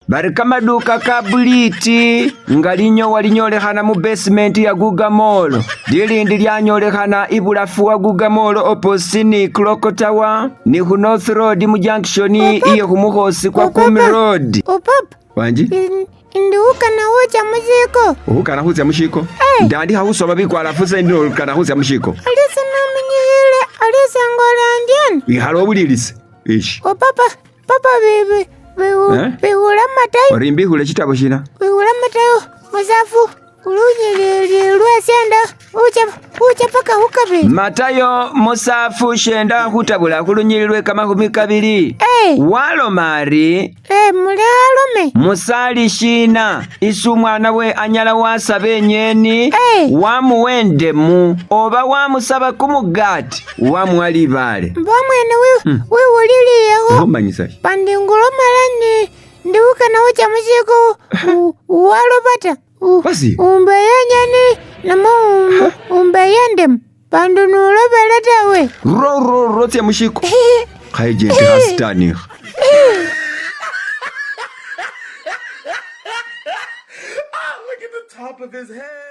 Bari kamaduka ka buliti nga linyowa linyolekhana mu basement ya Guga Mall, lilindi lyanyolekhana ibulafu wa Guga Mall opposite ni Clock Tower ni khu North Road mu junction iye khumukhosi kwa Kumi Road. O papa. Wanji? Indi ukana khucha mushiko. Ukana khutsya mushiko? Ndandikha khusoma bikwalafu se ndi ukana khutsya mushiko. Alisa namenyikhile alisa ngola ndyena. Ikhala obulilise. Ishi. O papa, papa bibi bikhula matayo. Ori mbikhule shitabo shina? Bikhula matayo musafu. Ulunyilili lwe shenda khucha paka khukabili. Matayo musafu shenda khutabula khulunyilili lwe 20. Waloma ari. Mulekhe alome. Musali shina isi umwana we anyala wasaba inyeni wamuwa endemu, oba wamusaba kumugati wamuwa libaale. Mbo mwene wiwuliliyekho. Omanyisa shi? Pandi ngulomala ndi khukana khucha mushiko waloba ta. Basi. Umbeya inyeni namwe umbeya endemu. Pandu nulobele tawe. Ro ro ro tsya mushiko. Khaejenti khasitanikha. Look at the top of his head.